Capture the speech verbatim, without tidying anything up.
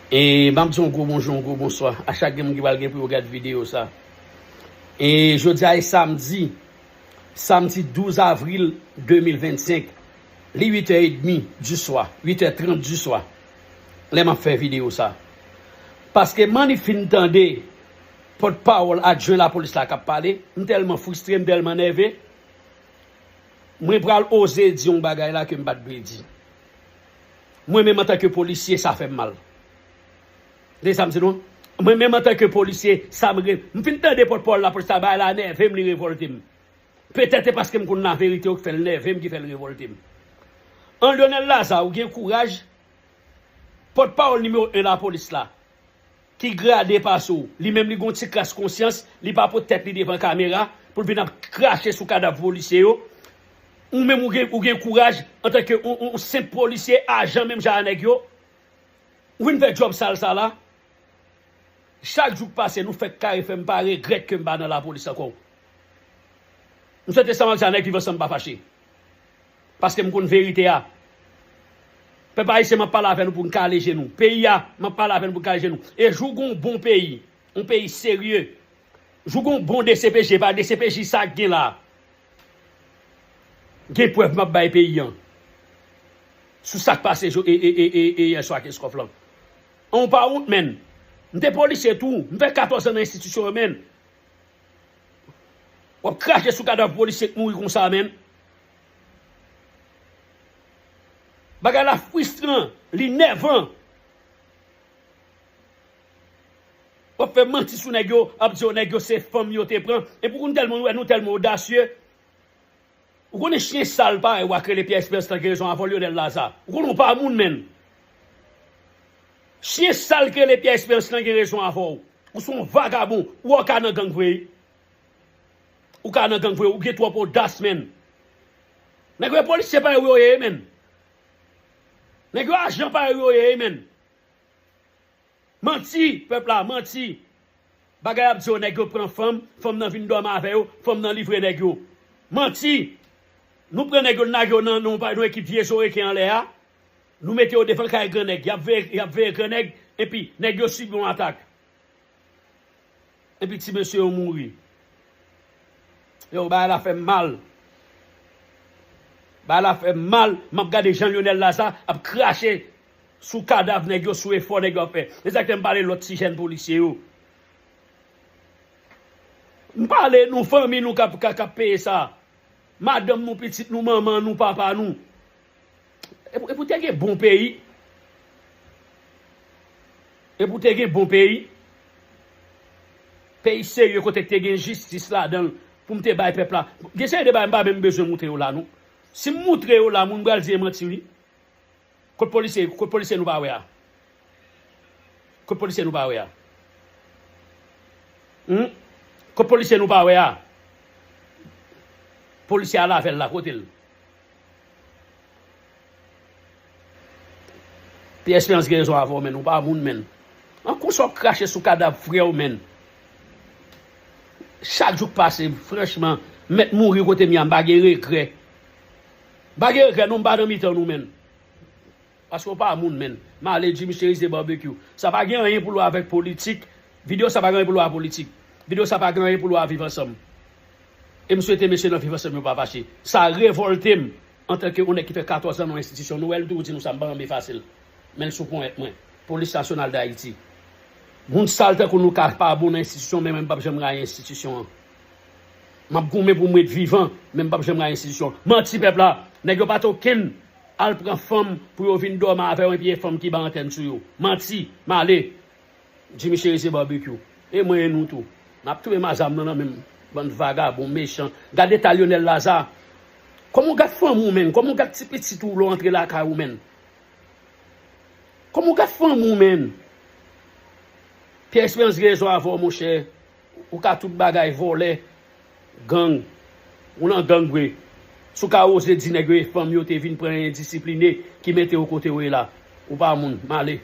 E m ap di yon gwo bonjou, yon gwo bonswa a chak gen moun ki pral gen pou yo gad videyo sa. E jodi a e samdi, samdi douz avril de mil vennsenk, li uit è edmi di swa, uit è trant di swa, lè m ap fè videyo sa. Paske m annik fin tande pòtpawòl adjwen lapolis la k ap pale, m tèlman fristre, m tèlman nève, mwen pral oze di yon bagay la ke m pa t dwe di. Mwen menm antanke polisye, sa fè m mal. Tande sa m di nou? Mwen menm antanke polisye, sa m re-, m fin tande pòtpawòl lapolis la, bagay la nève m, li revòlte m. Petèt se paske m konn laverite yo ki fè l nève m, ki fè l revòlte m. An Lionel Lazarre, ou gen kouraj, pòtpawòl nimewo en lapolis la, ki grade pase w, li menm li gon ti kras konsyans, li pa pot tèt li devan kamera pou l vin ap krache sou kadav polisye yo. Ou menm ou gen, ou gen kouraj antanke yon, yon, yon senp polisye, ajan menm jan a nèg yo. Ou vin fè djòb sal sa la. Chak jou k pase, nou fèk kare fè m pa regrèt ke m pa nan lapolis ankò. M swete sa m ap di a nèg Viv Ansanm pa fache. Paske m konn verite a. Pèp ayisyen, m ap pale avè nou pou n kale je nou. Peyi a, m ap pale avè nou pou n kale je nou. E jou gon bon peyi, yon peyi serye, jou gon bon D C P J, pa D C P J sa k gen la. Gen prèv m ap bay peyi an sou sa k pase e, e, e, e, e yè swa ak Eskòf lan. An, ou pa wont, menn. M te polisye tou. M fè katòz an nan enstitisyon yo, menn. W ap krache sou kadav polisye k mouri konsa, menn. Bagay la fristran, li nèvan. W ap fè manti sou nèg yo, ap di yo nèg yo se fanm yo te pran. Epi w konn tèlman, nou wè nou tèlman odasye. Ou konnen chyen sal parèy w a k rele Pierre Esperance lan gen rezon avè w, Lionel Lazarre. Ou konnen w pa moun, menn. Chyen sal k rele Pierre Esperance lan gen rezon avè w. Ou se yon vagabon. Ou wè w ka nan gang vre, wi. Ou ka nan gang vre, ou gen twòp odas, menn. Nèg yo e polisye parèy w yo ye, menn. Nèg yo ajan parèy w yo ye, menn. Manti, pèp la, manti. Bagay ap di yo, nèg yo pran fanm, fanm nan vin dòmi avè yo, fanm nan livre nèg yo. Manti. Nou pran nèg yo, n lage yo nan, nan, nan ekip vye zo reken anlè a. Nou mete yo devan kay grannèg. Y ap veye, y ap veye grannèg, epi nèg yo sibi yon atak. Epi ti mesye yo mouri. Yo, bagay la fè m mal. Bagay la fè m mal. M ap gade jan Lionel Lazarre ap krache sou kadav nèg yo, sou efò nèg yo ap fè. Se sa k fè m pale lòt ti jèn polisye yo. M pale nou, fanmi nou k ap, k ap, k ap peye sa. Madanm nou, pitit nou, manman nou, papa nou. Epi, epi w te gen bon peyi. Epi w te gen bon peyi. Peyi serye kote k te gen jistis ladan l pou m te bay pèp la. Gen seri de bagay m pa menm bezwen moutre yo la, non. Si m moutre yo la, moun pral di e manti, wi. Kot polisye, kot polisye nou pa wè a? Kot polisye nou pa wè a? Hmm? Kot polisye nou pa wè a? Polisye a lave l la, kote l? Pierre Esperance gen rezon avè w, menn, ou pa moun, menn. An, konsa w krache sou kadav frè w, menn. Chak jou k pase, franchman, m mèt mouri kote m ye a, m pa gen regrè. M pa gen regrè, non, m pa nan mitan nou, menn. Paske w pa moun, menn. M ale Jimmy Chérizier Barbecue. Sa pa gen anyen pou l wè avèk politik. Videyo sa pa gen anyen pou l wè a politik. Videyo sa pa gen anyen pou l wè a Viv Ansanm. E m swete mesye nan Viv Ansanm yo pa fache. Sa revòlte m antanke yon nèg ki fè katòz an nan yon enstitisyon. Nou wè l toujou di nou sa, m pa renmen efase l. Men l sou ponyèt mwen. Polis Nasyonal d Ayiti. Moun sal tankou nou ka pa bon nan enstitisyon, men mwen m p ap janm rayi enstitisyon an. M ap goumen pou m ret vivan, men m p ap janm rayi enstitisyon. Manti pèp la. Nèg yo pa t okenn al pran fanm pou yo vin dòmi avè yo epi e fanm ki ba antèn sou yo. Manti, m ale. Jimmy Chérizier Barbecue. E mwen e nou tou. N ap touye mazam nan nan men m. Bann vagabon, mechan. Gad eta Lionel Lazarre. Kòman w gad fanmi w, menn? Kòman w gad ti pitit ou lè w antre lakay ou, menn? Kòman w gad fanmi w, menn? Pierre Esperance gen rezon avè w, monchè. Ou ka tout bagay, vòlè, gang. Ou nan gang vre. Si w ka oze di nèg yo e fanm yo te vin pran endisipline ki mete w kote w ye la. Ou pa moun, m ale.